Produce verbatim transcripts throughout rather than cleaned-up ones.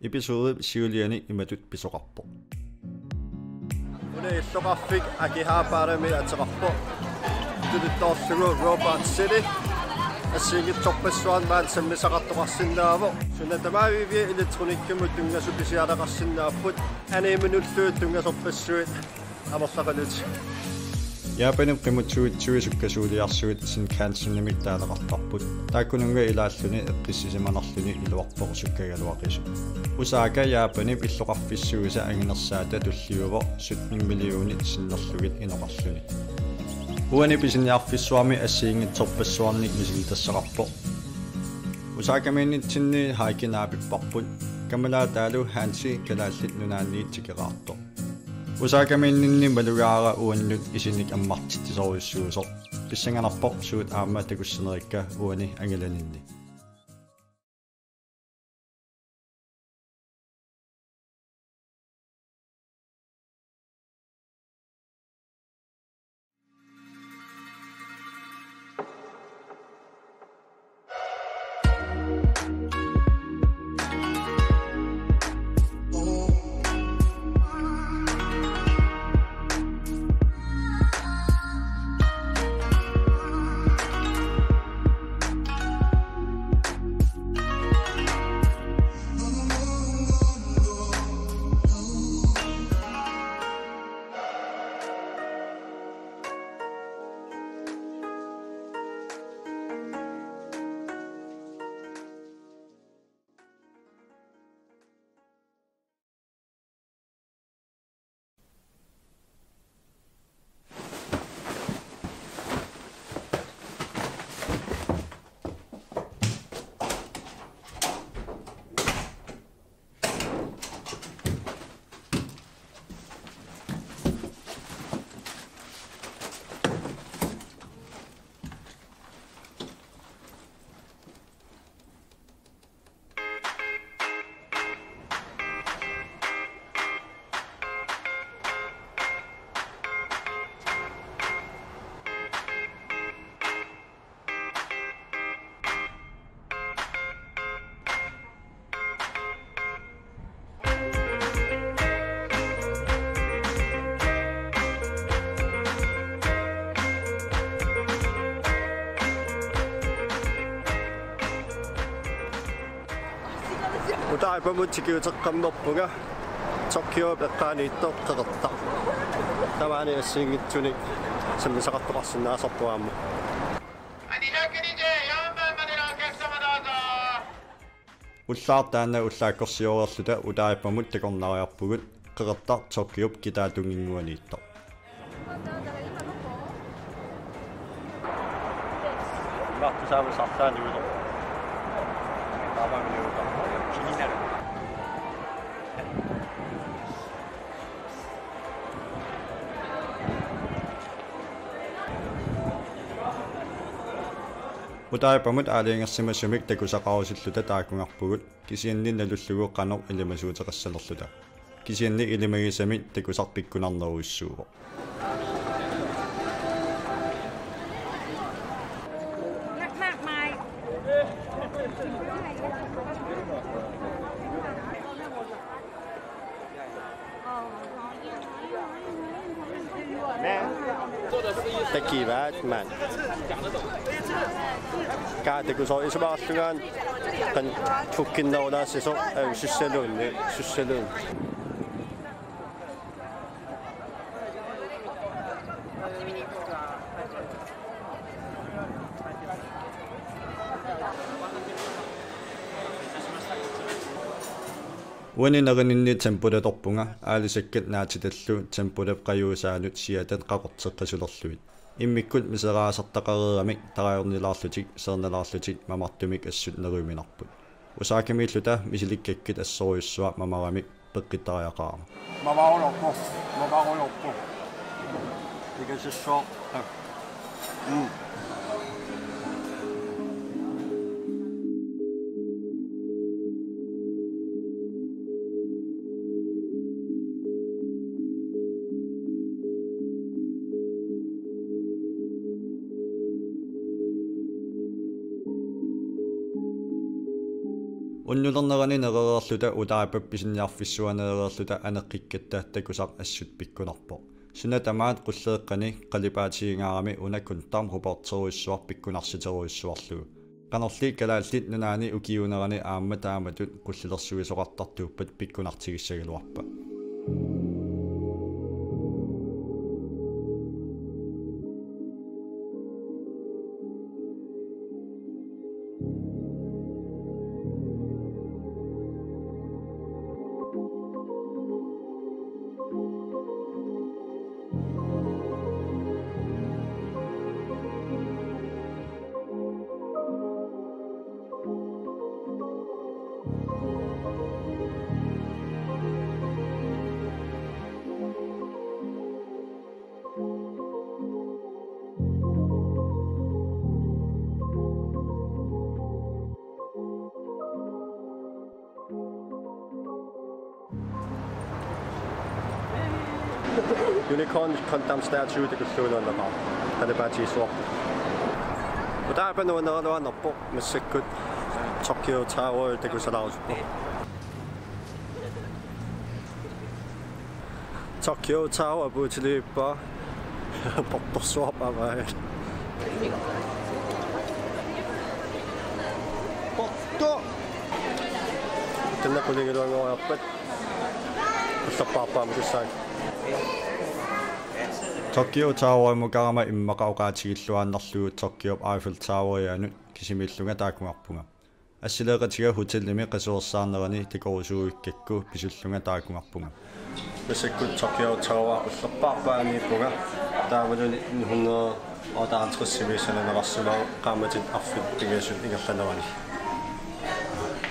Episodip siuliani imatut pisoqarpoq. Una illoqarfik Akihabarimi ateqarpoq. Tuluttoorlugu Robot City. Assigiinngitsorpassuarnik maani sammisaqartoqarsinnaavoq. Suna tamaviiviat elektronikkimut tunngasut pisiarineqarsinnaapput. Animenulluunniit tunngasorpassuit amerlaqalutik. Japanip qimuttuitsui sukkasuuliarsuit Shinkansenimik taaneqartarput. Taakkununnga ilaalluni eqqissisimanarluni iluarpoq sukkagaluaqisut. Osaka Japanip illoqarfissuisa anginersaata tulliuvoq sytten millionit sinnerlugit inoqarluni. Uani pisiniarfissuarmi assigiinngitsorpassuarnik misilittassaqarpoq. Osakamiinnitsinni Heiki naapipparput. Kamalaataalu Hansi Kalaallit Nunaanniit tikeraartoq. Osakamiinninni malugaara uannut isinik ammartitsisorujussuusoq. Pissanganarpoq suut aamma takussinerikka uani angilaninni. Otaipamut tikiuteqqammerpunga Tokyop eqqaaniittoq Qeqertaq. Tamaani assigiinngitsunik sammisaqartoqarsinnaasarpoq aamma. Ullaaq taanna ullaakkorsioreerluta Otaipamut takornariarpugut, Qeqertaq Tokyop kitaatunginnguaniittoq. Imartusaavusi arlaannik utoq. Taamaammat utoq. Kininnera. Otaipamut aalajangersimasumik takusaqarusulluta taakkunngarpugut, kisianni nalullugu qanoq ilimasuuteqassanerluta. Kisianni ilimagisamik takusarpikkunarnerujussuuvoq. Takivaat maani. Kaatakusooq isumaarlungaan kan fukkinnerulaassisoq, eh, sussaluunniit, sussaluunniit. Uani nerininni tempuratorpunga, aalisakkat naatitallu tempurap qajuusaanut siatat qaqorteqqasulerlugit. Immikkut miseraasartaqareeramik tarajornilaarlutik, seernalaarlutik, mamartumik assut neriuminarput. Osakamiilluta misilikkakkit assorujussuaq mamaramik peqqittariaqarama. Mamaruloorpoq, mamaruloorpoq. Ikasissoq. Mm. Unnulernerani nerereerluta Otaapap pisiniarfissuaneereerluta aneqqikkatta takusaq assut pikkunarpoq. Suna tamaat qulleeqqani qalipaatigingaarami una Gundam roboterujussuaq pikkunarsiterujussuarlugu. Qanorli Kalaallit Nunaanni ukiuunerani aamma taamatut qullilersuisoqartartuuppat pikkunartigissagaluarpa. Unicorn Gundam Statue takullugu nuanneqaaq. Qalipaatigissuarput. Otaapap nuanneraluarnerpoq massakkut Tokyo Tower takusalaarusuppoq. Tokyo Tower puutiliippaa. Portorsuarpaa. Porto. Tanna qunigiluanngoriarpat. Ullorpaarpaamik tussaak. Tokyo Towerimut karama immaqa oqaatigilluaannarlugu Tokyop Eiffel Towerianut kisimiillunga taakkuugarpunga. Assileeqatiga hotellimi qasuersaarnerani takorusuuikkakku pisullunga taakkuugarpunga. Massakkut Tokyo Tower ullorpaarpaaniippunga. Taavalu nitten hundrede og otteoghalvtreds-imi sananeqarsimavoq qaammatit arfineq-pingasut ingerlanerani.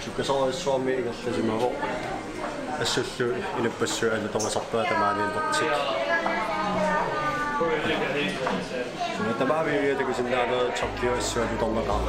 Sukkasoorujussuarmik ingerlasimavoq. Assullu inuppassuit alutornasarpaat tamaaniinnertik. Suna tamaviaat takusinnaaneq Tokyo assut alutornaqaaq.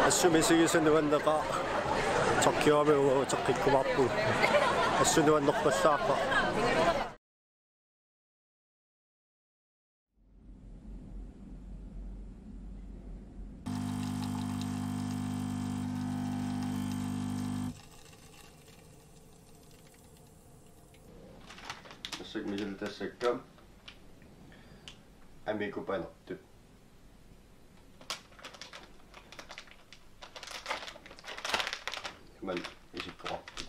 Assut misigisaq nuanneqaaq. Tokyomi uagut uteqqikkumaarpugut. Assut nuannerpallaarpara. Massakkut misilittassakka Amigo panertut. Imannak isikkoqarput.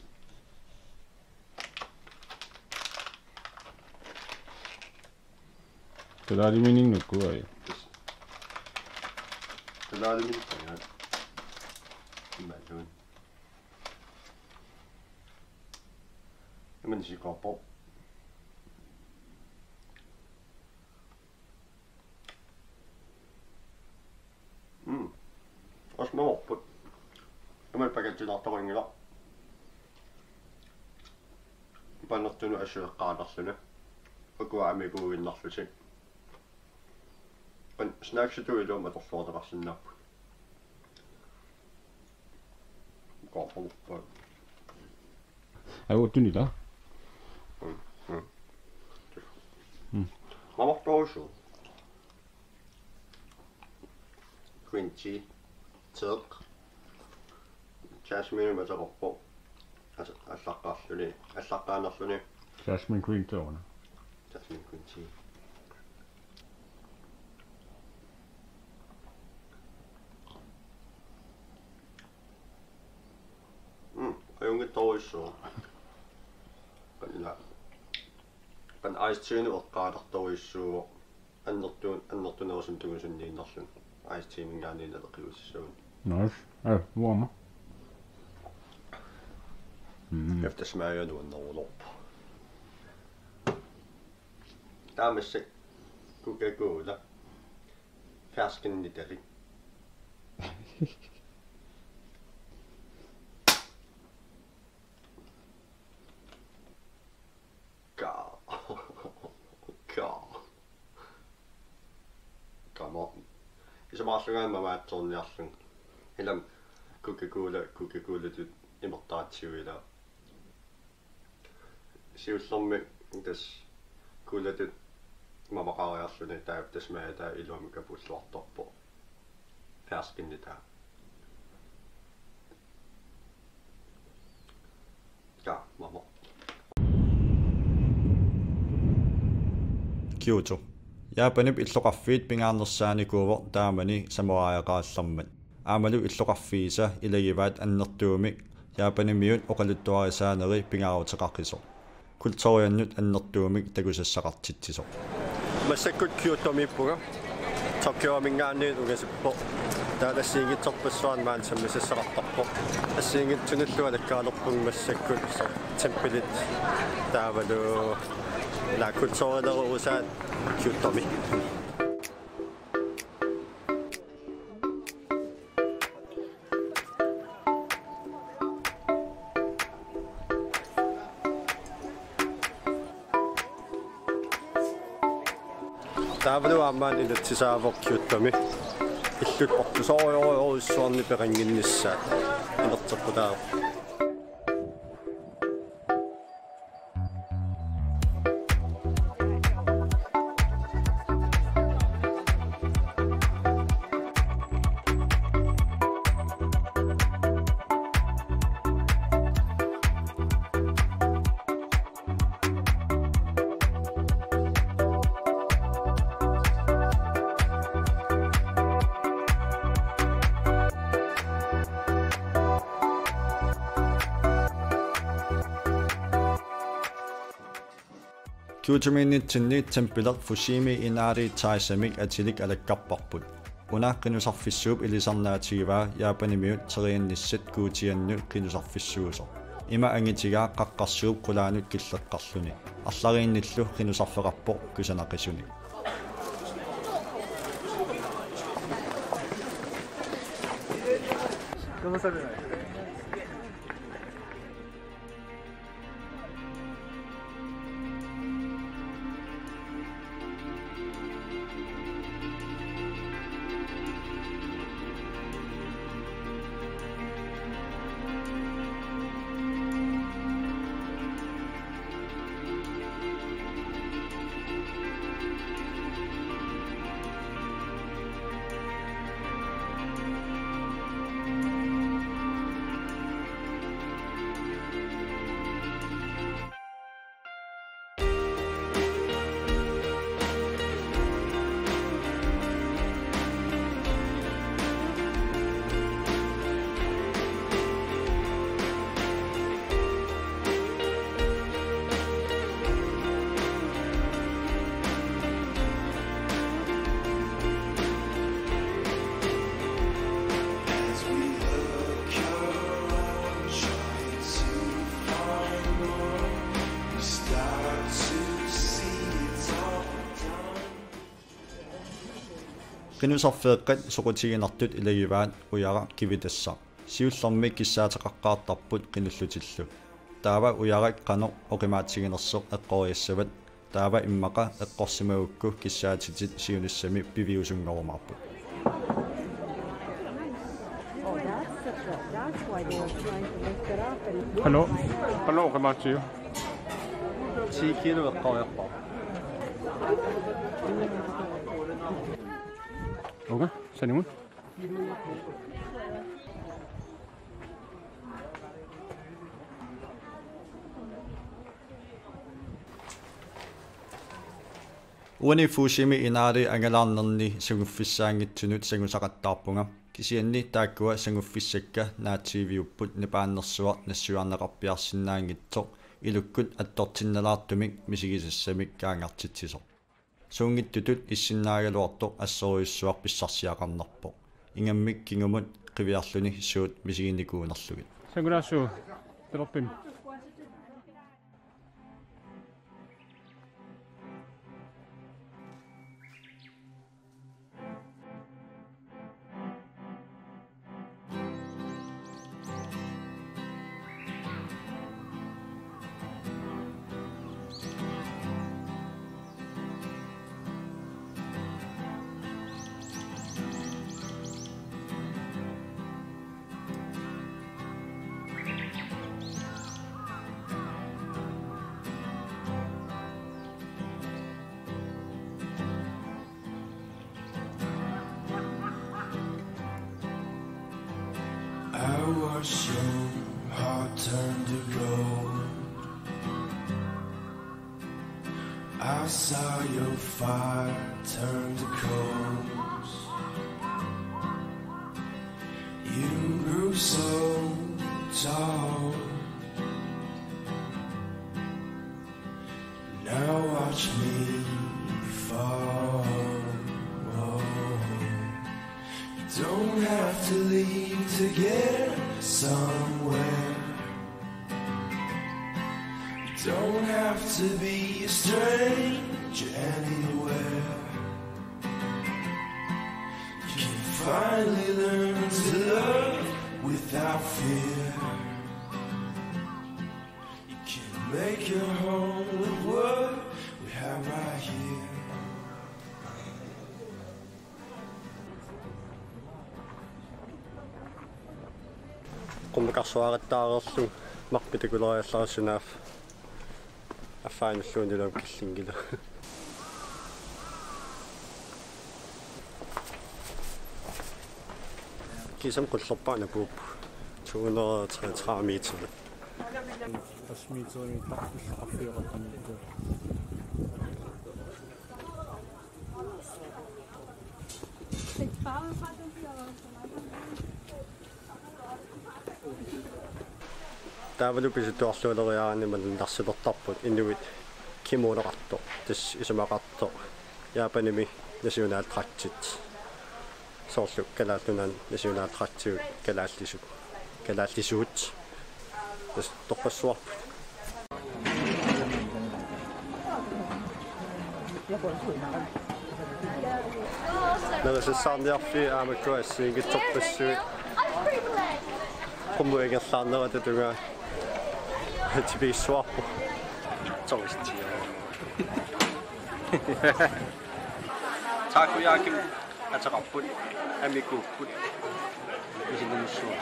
Kalaaliminik nukkua. Kalaaliminik taanna. Imannak. Imannak isikkoqarpoq. Mm. Osmamorput. Aamma pakatsinartoqanngilaq. Panertunut assueqqaartarluni. Ukua Amigoinnarlutik. Kan snacksitut iluamik atorluartoqarsinnaapput. Ukoorporput. Ajuuttunila. Mm. Mm. Mm. Mamartorujussuuvoq. Green tea. Teeq. Jasmine ateqarpoq. As-, allaqqaarluni, allaqqaanerluni. Jasmine green tea una. Jasmine green tea. Uissuaq. Qanoq ila. Qanoq ice tea-nut eqqaalartorujussuuvoq. Annertu-, annertunerusumik tungusunniinnarluni. Ice tea-minngaanniit naleqqiussissagun. Nice. Eh, uanga. Mm. Efter smagina nuannerulerpoq. Taava massakkut Coca-Cola. Ferskenitalik. Kaa. Kaa. Kama. Isumaqarlunga mamaatsorniarlunga. Ilami Coca-Cola, Coca-Colatut imertaratsigu ila. Siullermik tassa colatut mamaqariarluni taava tassa maani taava iluamik kapulluartorpoq. Ferskenitalik. Kaa, mama. Kyoto. Japanip illoqarfiit pingaarnersaanikuuvoq taamani samuraajaqarallarmat. Aammalu illoqarfiisa ilagivaat annertuumik Japanimiut oqaluttuarisaaneri pingaaruteqaqisoq. Kulturiannut annertuumik takusassaqartitsisoq. Massakkut Kyotomiippunga. Tokyominngaanniit ungasippoq. Taava assigiinngitsorpassuarni maani sammisassaqartarpoq. Assigiinngitsunullu alakkaalerpunga massakkut tempelit taavalu ila kulturilerusaat Kyotomi. Taavalu aamma inatsisaavoq Kyotomi. Illut ortusoorujorujussuarnik peqannginnissaat. Inerteqqutaavoq. Kyotomiinnitsinni tempelit Fushimi Inari Taisamik atilik alakkarparput. Una qinusarfissuup ilisarnaatigivaa Japanimiut teriannissat guutiannut qinusarfissuusoq. Ima angitigaa qaqqarsuup qulaanut killeqqarluni. Arlariinnillu qinusarfeqarpoq kusanaqisuni. Qinusarfeeqqat soqutiginartut ilagivaat ujaraq kivitassaq. Siullermik kissaateqaqqaartarput qinullutillu. Taava ujaraq qanoq oqimaatsiginersoq eqqoriassavat. Taava immaqa eqqorsimagukku kissaatitit siunissami piviusunngorumaarput. Qanoq, qanoq oqimaatsigiuk? Ti kilo eqqoriarpara. Uunga, sanimut. Uani Fushimi Inari angalaarnerni sanguffissaanngitsunut sangusaqattaarpunga. Kisianni taakkua sanguffissakka naatsiiviupput nipaannersuaq nassuiarneqarpiarsinnaanngitsoq ilukkut attortinnalaartumik misigisassamik kaangartitsisoq. Suunngitsutut issinnaagaluartoq assorujussuaq pissarsiaqarnerpoq. Ingammik kingumut qiviarluni suut misiginikuunerlugit. Sangulaassuu, Pelerpim. I watched your heart turn to gold. I saw your fire turn to coals. You grew so tall. Now watch me fall. You don't have to leave to get somewhere. You don't have to be a stranger anywhere. You can finally learn to love without fear. You can make your home with what we have right here. Qummukarsuarattaareerlugu marput takuleriallarissunaaf affaanulluunnilu killinngilaq. Kiisami qullerpaaq napuuppugut to hundrede og treogtredive meter. Tres meter i midten, qarfioqattamikkut. Taavalu pisuttuarluuleriaraanni malunnarsilertarput inuit kimonoqartoq, tassa isumaqartoq Japanimi nationaldragtit. Soorlu Kalaallit Nunaanni nationaldragtigut kalaallisut. Kalaallisuut. Tassa toqqassuarput. Nerisassaarniarfiit aamma assigiinngitsorpassuit. Qummut ingerlaarnerata tungaa tipigissuarpoq. Takoyakimik ateqarput, amikuupput, isilinnissuaq.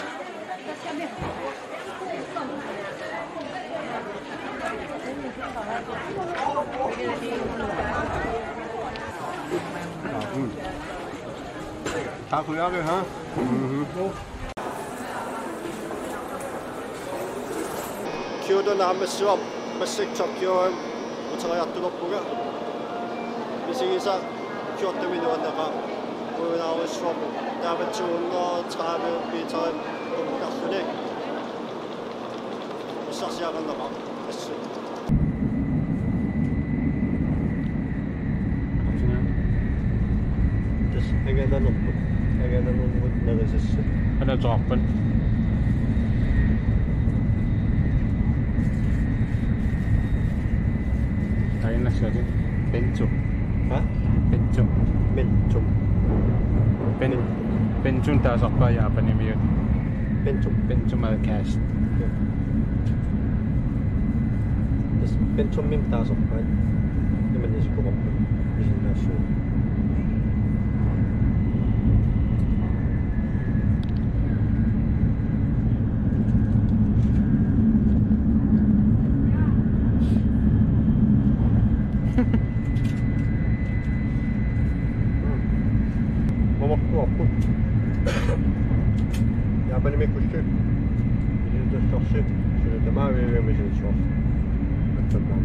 Takoyaki, ha? Mhm. Kyoto naammassivarput, massakkut Tokyo uteriartulerpunga. Misigisara fjorten minuanneqaaq. Uinaarujussuarput taava to hundrede og tredive meter qummukarluni. Pissarsiaqarneqaaq assut. Tassa angalanermut, angalanermut nerisassat. Anatoorpan. Tainnassati. Bentum. Ha? Bentum. Bentum. Ben-, Bentum taasarpaat Japanimiut. Bentum. Bentum er cast. Ja. Tassa Bentumimi taasarpaat. Imannak isikkoqarpoq. Isinnaassuuvoq. Mamartuarput. Japanimikkulli. Ilintussorsi. Suna tamaaviaviga misigissuarsi. Atsammaa.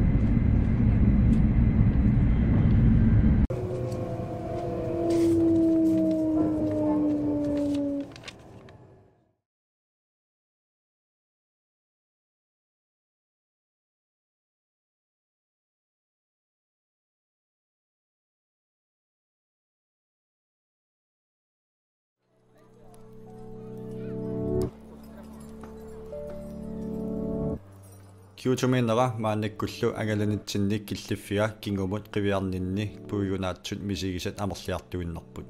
Kyotomiinnera maannakkullu angalanitsinni killiffiga kingumut qiviarninni puigunaatsut misigisat amerliartuinnarput.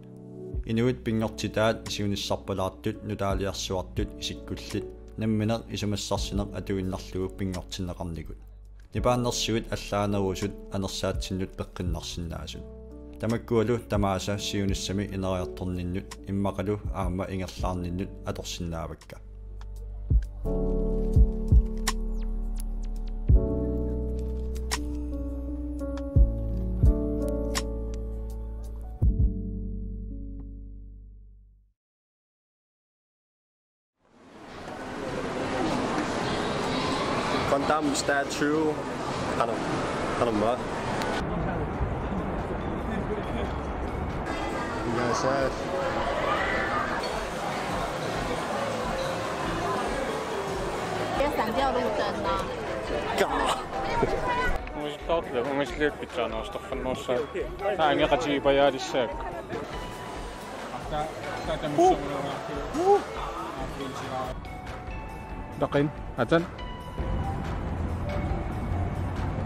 Inuit pinngortitaat siunissarpalaartut nutaaliarsuartut isikkullit nammineq isumassarsineq atuinnarlugu pinngortinneqarnikut. Nipaannersuit allaanerusut anersaatsinnut peqqinnarsinnaasut. Tamakkualu tamaasa siunissami ineriartorninnut immaqalu aamma ingerlaarninnut atorsinnaavakka. Van Damme statue. Qanoq, qanormaa? Yes, sir. 要闪掉路灯啊。Uunga silaarlugu, uunga silaarlugu pitsaanerustorfannerussaaq. Taa, angeqatigipajaalissaaq. Daqin, atan.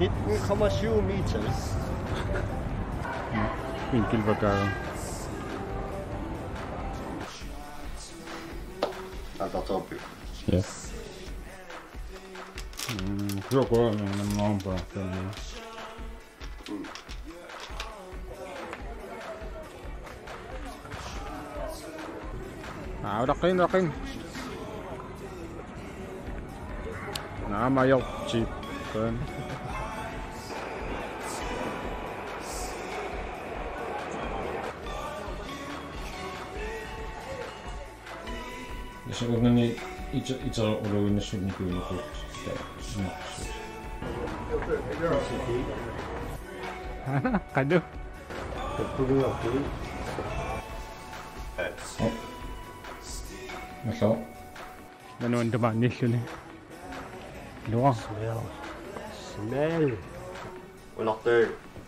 Nitten komma syv meters. Vinkelvakaga. Ata topi. Ja. Mm, joko, mm, mm. Aa, ulaqqiin, ulaqqiin. Naamajortippaat. Isugunani ite-, iteruuluinnassunik nikuinukuut. Qanu. Oh. Allo. Nanuan tamaannilluni. Lua. Smell. Smell. Unartai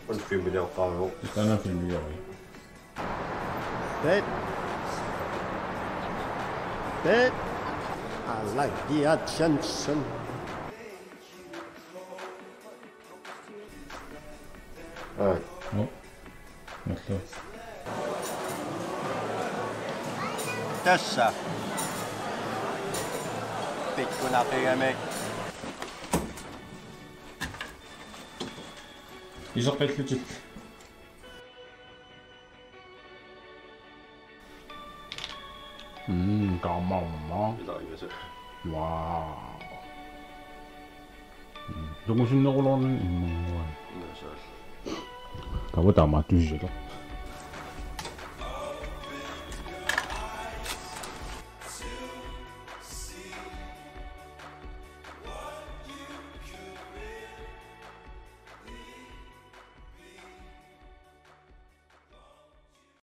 un filmiliortaavoq. Taanna filmiliori. Bed. Bed. I like the attention. Ai. No. Nallu. Tassa. Pikkunaqigamik. Iseqqillutit. Mm, kaammaamma. Ila, ila se. Wow. Mm, tungusinneruloornani immaqa. Ila se. Taava taamaattusilu.